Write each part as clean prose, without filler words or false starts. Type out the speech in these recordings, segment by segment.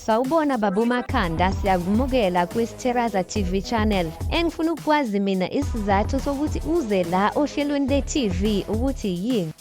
Sawubona baba uMakhanda, siyakumukela kwiSitheraza TV channel. Engifuna ukwazi mina isizathu sokuthi uze la ohlelweni le-TV ukuthi yini.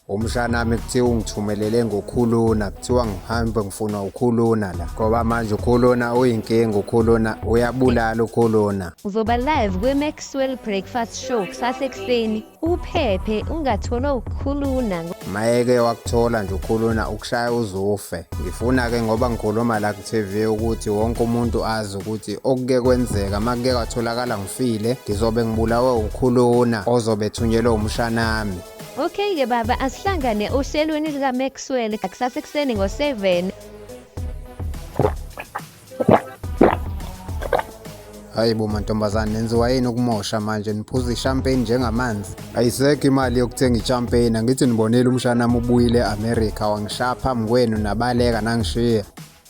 Umshanami kuthiwa ungithumelele ngokhuluna, kuthiwa ngihambe ngifuna ukhuluna la, ngoba manje ukhuluna uyinkinga, ukhuluna uyabulala ukhuluna. Uzoba live kwi-Maxwell Breakfast Show kusasa ekuseni. Uphephe ungatholwa ukhuluna. Mayeke wakuthola nje ukhuluna ukushaya uzufe. Ngifuna-ke ngoba ngikhuluma la ku-TV ukuthi wonke umuntu azi ukuthi okuke kwenzeka makuke kwatholakala ngifile ngizobe ngibulawe ukhuluna ozobe ethunyelwe umshanami. Okay-ke baba, asihlangane ohlelweni likaMaxwell kusasa ekuseni ngo-7. Hayi bo mantombazane, nenziwa yini ukumosha manje niphuza ishampeni njengamanzi? Ayisekho imali yokuthenga ishampeni, angithi nibonile umshanami ubuyile e-America wangishaya phambi kwenu nabaleka nangishiya.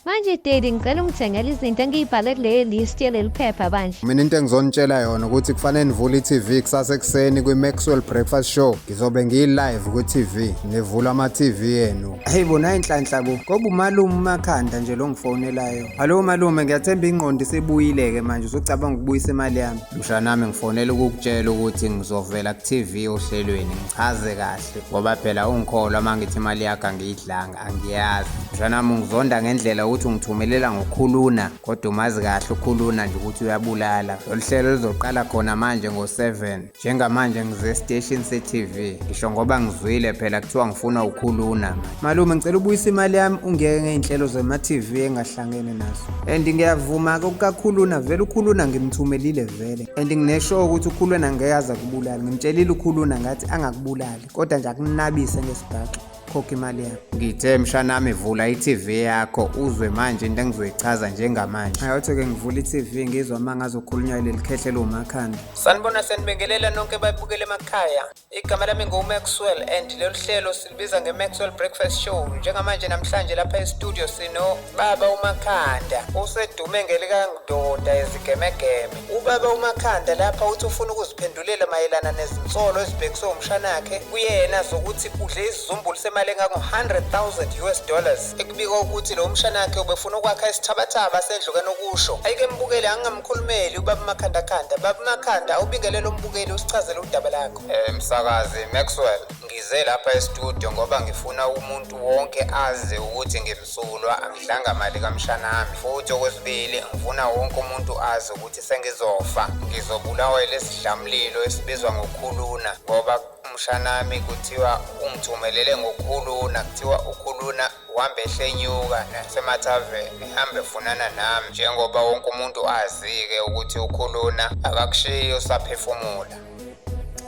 Manje daddy ngicela ungithengele izinto engiyibhale kule list yaleli phepha bandla. Mina into engizonitshela yona ukuthi kufanele nivule i-TV kusasa ekuseni kwi-Maxwell Breakfast Show. Ngizobe ngiyi-live kwi-TV, nivula ama-TV yenu. Hey bo nayinhlanhla bo, ngoba umalume uMakhanda nje lo ngifonelayo. Hallo malume, ngiyathemba ingqondo isibuyile-ke manje usucabanga ukubuyisa imali yami. Mshanami ngifonela ukukutshela ukuthi ngizovela ku-TV ohlelweni ngichaze kahle ngoba phela ungikholwa uma ngithi imali yakho angiyidlanga angiyazi. Mshanami ungizonda ngendlela ukuthi ungithumelela ngokhuluna kodwa umazi kahle ukhuluna nje ukuthi uyabulala. Lolu hlelo luzoqala khona manje ngo-7. Njengamanje ngize esiteshini se-TV ngisho ngoba ngizwile phela kuthiwa ngifuna ukhuluna. Malume ngicela ubuyise imali yami ungiyeke ngey'nhlelo zema-TV engahlangene nazo. And ngiyavuma-ke okukakhuluna vele ukhuluna ngimthumelile vele. And ngineshow ukuthi ukhuluna ngeke aze akubulale. Ngimtshelile ukhuluna ngathi angakubulali kodwa nje akunabise ngesibhaxu. Khokha imali yakho. Ngithe mshanami vula i-TV yakho uzwe manje into engizoyichaza njengamanje. Ayothi-ke ngivula i-TV ngizwa uma ngazokhulunywa leli khehle liwuMakhanda. Sanibona, siyanibingelela nonke babukele emakhaya. Igama lami nguMaxwell and lolu hlelo silibiza nge-Maxwell Breakfast Show. Njengamanje namhlanje lapha e-studio sino baba uMakhanda usedume ngelikaNdoda ezigemegeme. Ubaba uMakhanda lapha uthi ufuna ukuziphendulela mayelana nezinsolo ezibhekiswe umshanakhe kuyena zokuthi udle isizumbulu semali engango-100,000 US dollars. Ekubikwa ukuthi lo mshanakhe ubefuna ukwakha isithabathaba sendlu kanokusho. Ayike mbukeli, angingamkhulumeli ubaba uMakhandakhanda. Baba uMakhanda, awubingelele umbukeli usichazele udaba lakho. Msakazi Maxwell, ngize lapha e-studio ngoba ngifuna umuntu wonke azi ukuthi ngimsulwa, angidlanga mali kamshanami. Futhi okwesibili ngifuna wonke umuntu azi ukuthi sengizofa, ngizobulawa yilesidlamlilo esibizwa ngokhuluna ngoba umshanami kuthiwa ungithumelele ngokhuluna, kuthiwa ukhuluna uhambe ehlenyuka nasemathaveni ehambe efunana nami, njengoba wonke umuntu azi-ke ukuthi ukhuluna akakushiyi usaphefumula.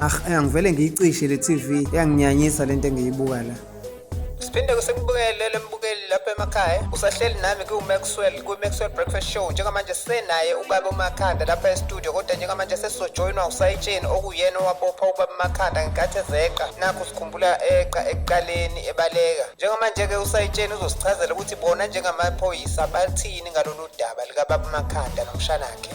Ah, angivele ngiyicishe le TV, iyanginyanyisa lento engiyibuka la. Siphinde sikubukele mbukeli lapha emakhaya. Usahleli nami kuMaxwell kwi-Maxwell Breakfast Show. Njengamanje senaye ubaba uMakhanda lapha e-studio, kodwa njengamanje sesizojoyinwa usayitsheni okuyena owabopha ubaba uMakhanda ngenkathi ezeqa. Nakho sikhumbula eqa ekuqaleni ebaleka. Njengamanje-ke usayitsheni uzosichazela ukuthi bona njengamaphoyisa bathini ngalolu daba likababa uMakhanda nomshanakhe.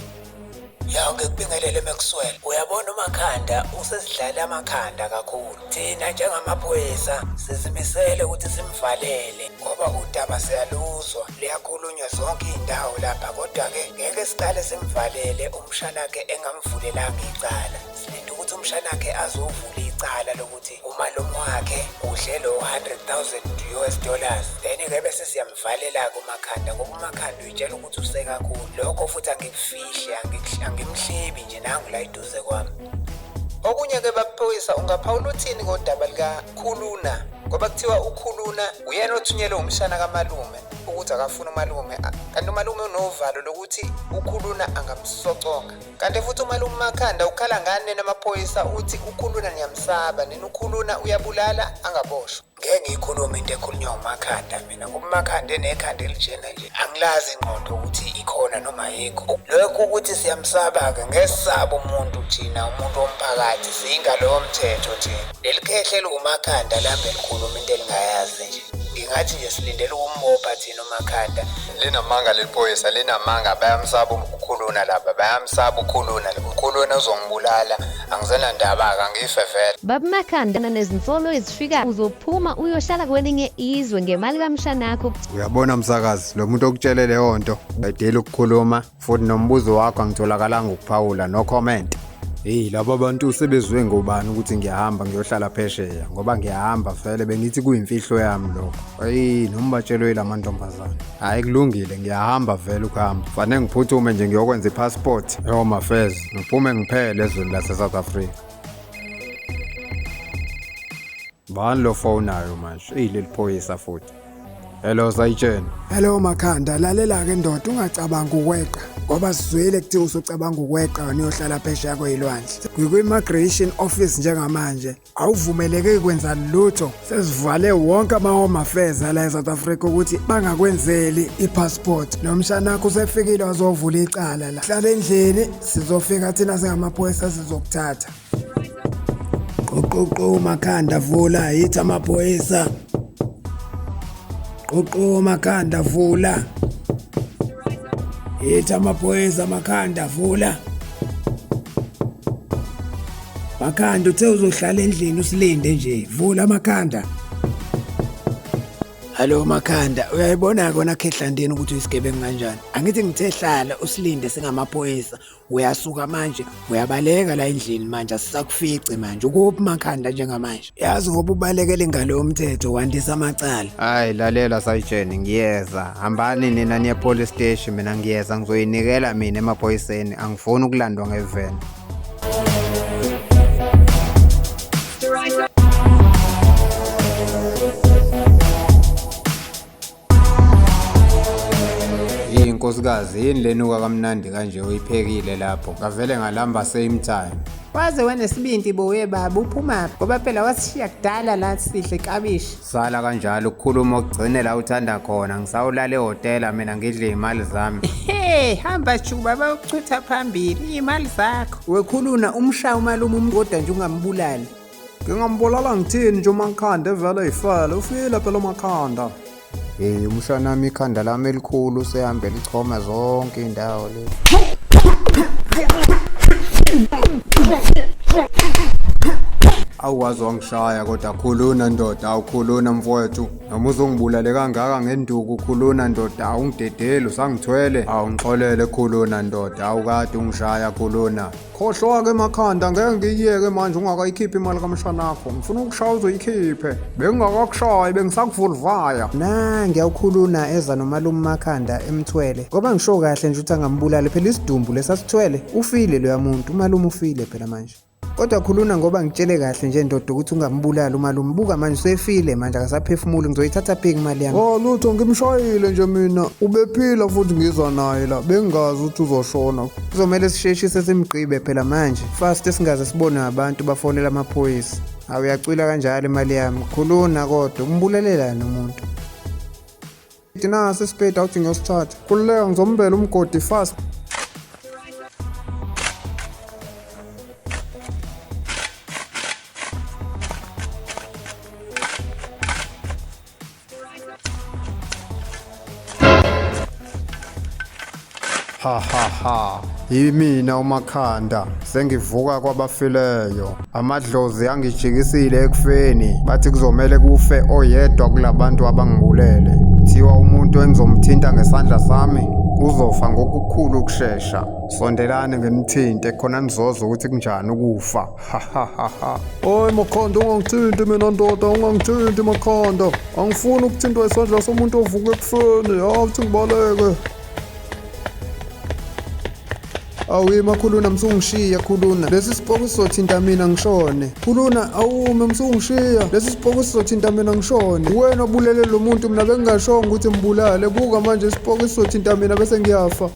Ya, ngikubingelele Maxwell. Uyabona uMakhanda usesidlale amakhanda kakhulu. Thina njengamaphoyisa sizimisele ukuthi simvalele ngoba udaba siyaluzwa, luyakhulunywa zonke iy'ndawo lapha, kodwa-ke ngeke siqale simvalele umshanakhe engamvulelanga icala. Silinde ukuthi umshanakhe azovula icala lokuthi umalume wakhe udle lo 100,000 US dollars, then-ke bese siyamvalela-ke uMakhanda ngoba uMakhanda uyitshela ukuthi usekakhulu. Lokho futhi angikufihle, angimhlebi nje, nangu la eduze kwami. Okunye-ke baphoyisa, ungaphawula uthini ngodaba likakhuluna ngoba kuthiwa ukhuluna uyena othunyelwe umshana kamalume ukuthi akafuni umalume, kanti umalume unovalo lokuthi ukhuluna angamsoconga. Kanti futhi umalume uMakhanda ukhala ngani namaphoyisa, uthi ukhuluna niyamsaba nina, ukhuluna uyabulala angaboshwa. Ngeke ngiyikhulume into ekhulunywa uMakhanda mina ngoba uMakhanda enekhanda elijena nje, angilazi ingqondo ukuthi ikhona noma ayikho. Lokho ukuthi siyamsaba-ke, ngesaba umuntu thina, umuntu womphakathi, siyingalo yomthetho thina. Leli khehle eliwuMakhanda lambe likhuluma into elingayazi nje. Ngingathi nje silindele ukumbopha thina uMakhanda. Linamanga leli phoyisa, linamanga. Bayamsaba ukhuluna laba, bayamsaba ukhuluna. Ukhuluna uzongibulala, angisenandaba-ke, angife vele. Baba Makhanda nezinsolo ezifika uzophuma uyohlala kwelinye izwe ngemali kamshanakho. Uyabona msakazi, lo muntu okutshele leyo nto qedile ukukhuluma futhi nombuzo wakho angitholakalanga ukuphawula, no comment. Hey, laba bantu sebezwe ngobani ukuthi ngiyahamba ngiyohlala phesheya, ngoba ngiyahamba vele bengithi kuyimfihlo yami lokho. Hey, noma batshelwe la mantombazane. Hayi kulungile, ngiyahamba vele ukuhamba. Fanele ngiphuthume nje ngiyokwenza ipassport eHome Affairs, ngiphume ngiphele ezweni lase South Africa. Bani lo fonayo manje? Hey, leli phoyisa futhi. Hello Sayitsheni. Hello Makhanda, lalela-ke ndoda, ungacabangi ukweqa ngoba sizwile kuthiwa usucabanga ukweqa wena uyohlala phesheya kweyilwandle. Ngikwi-immigration office njengamanje, awuvumeleke kwenza lutho. Sesivale wonke ama-home affairs ala e-South Africa ukuthi bangakwenzeli i-passport. Nomshanakho usefikile wazovula icala la. Hlala endlini, sizofika thina singamaphoyisa sizokuthatha. Qoqoqo Makhanda vula, yithi amaphoyisa. Qoqo Makhanda vula. Yithi amaphoyisa Makhanda vula. Makhanda uthe uzohlala endlini usilinde nje. Vula Makhanda. Hallo Makhanda, uyayibona kona khehlandini ukuthi uyisigebengu kanjani? Angithi ngithe hlala usilinde singamaphoyisa. Uyasuka manje uyabaleka la endlini manje, asisakufici manje. Ukuphi Makhanda njengamanje? Yazi ngoba ubalekela ingalo yomthetho wandisa amacala. Hayi lalela Sayitsheni, ngiyeza. Hambani nina niye police station, mina ngiyeza ngizoyinikela mina emaphoyiseni. Angifuni ukulandwa ngeveni. Inkosikazi yini lenuka kamnandi kanje uyiphekile lapho? Ngavele ngalamba same time. Waze wanesibindi bo baba, uphumaphi? Ngoba phela wasishiya kudala la sidle kabishi. Sala kanjalo ukukhuluma okugcine la uthanda khona. Ngisawulala ehhotela mina ngidle imali zami. Hey, hamba juba bayokuchutha phambili imali zakho. Wekhuluna umshaya umalume umkodwa nje ungambulali. Ngingambulala ngithini nje uMakhanda evele ifele, ufile phela uMakhanda. Hey, umshana wami ikhanda lami elikhulu usehambe lichoma zonke indawo le. Awukwazi wangishaya kodwa khuluna ndoda, awukhuluna mfowethu. Noma uzongibulale kangaka ngenduku khuluna ndoda, awungidedeli usangithwele. Awungixolele khuluna ndoda, awukade ungishaya khuluna. Khohlwa-ke Makhanda, ngeke ngiyiyeke manje ungakayikhiphi imali kamshanakho. Ngifuna ukushaya uzoyikhiphe. Bengingakakushayi, bengisakuvulvaya. Na ngiyawukhuluna eza nomalume Makhanda emthwele. Ngoba ngisho kahle nje ukuthi angambulali phela isidumbu lesasithwele. Ufile loya muntu, umalume ufile phela manje. Kodwa khuluna ngoba ngitshele kahle nje ndoda ukuthi ungambulali umalume. Buka manje usefile manje akasaphefumuli, ngizoyithatha phi imali yami? Oh lutho, ngimshayile nje mina. Ubephila futhi ngizwa naye la. Bengingazi ukuthi uzoshona. Kuzomele sisheshise simgqibe phela manje. Fast singaze sibone abantu bafonela amaphoyisa. Awuyacwila kanjalo imali yami. Khuluna kodwa umbulelelani umuntu? Nasi isipedi awuthi ngiyosithatha. Khululeka ngizombela umgodi fast. Ha ha ha. Yimina uMakhanda, sengivuka kwabafileyo. Amadlozi angijikisile ekufeni, bathi kuzomele kufe oyedwa kulabantu abangibulele. Kuthiwa umuntu engizomthinta ngesandla sami uzofa ngokukhulu ukushesha. Sondelani ngimthinte khona nizozwa ukuthi kunjani ukufa. Ha ha ha ha. Oy Makhanda, ungangithinti mina ndoda, ungangithinti Makhanda. Angifuni ukuthintwa isandla somuntu ovuka ekufeni. Awuthi ngibaleke. Awuyima khuluna, msungishiya khuluna. Lesi sipoko sizothinta mina ngishone. Khuluna, awume msungishiya. Lesi sipoko sizothinta mina ngishone. Wena obulele lo muntu, mina bengingashongo ukuthi mbulale. Buka manje isipoko sizothinta mina bese ngiyafa.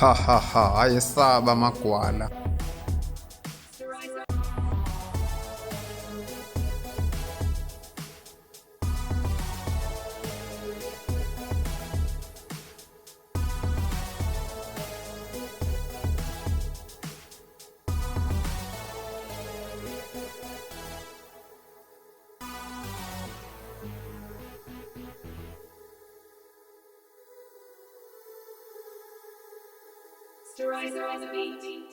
Ha ha ha, ayesaba amagwala. Posterizer.